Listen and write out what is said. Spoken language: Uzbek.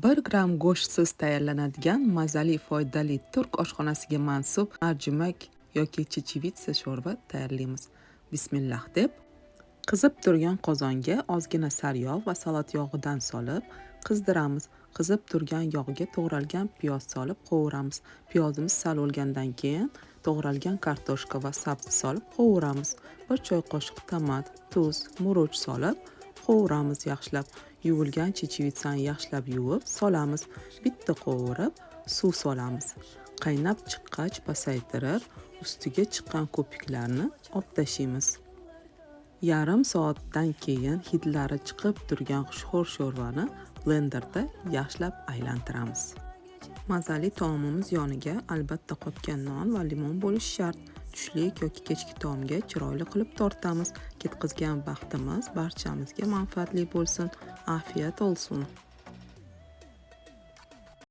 1 gramm go'shtsiz tayyorlanadigan mazali, foydali turk oshxonasiga mansub marjimak yoki чечевица sho'rva tayyorlaymiz. Bismillah deb qizib turgan qozonga ozgina saryog' va salat yog'idan solib qizdiramiz. Qizib turgan yog'ga to'g'ralgan piyoz solib qovuramiz. Piyozimiz sal o'lgandan keyin to'g'ralgan kartoshka va sabzi solib qovuramiz. 1 choy qoshiq tomat, tuz, murch solib qovuramiz yaxshilab. Yuvilgan чечевица ni yaxshilab yuvib solamiz. Bitta qovurib suv solamiz. Qaynab chiqqach pasaytirib, ustiga chiqqan ko'piklarni olib tashlaymiz. Yarim soatdan keyin hidlari chiqib turgan xushxo'r sho'rvani blenderda yaxshilab aylantiramiz. Mazali taomimiz yoniga albatta qotgan non va limon bo'lishi shart. Tushlik yoki kechki taomga chiroyli qilib tortamiz. Ketqizgan vaqtimiz barchamizga manfaatli bo'lsin. Afiyat olsun.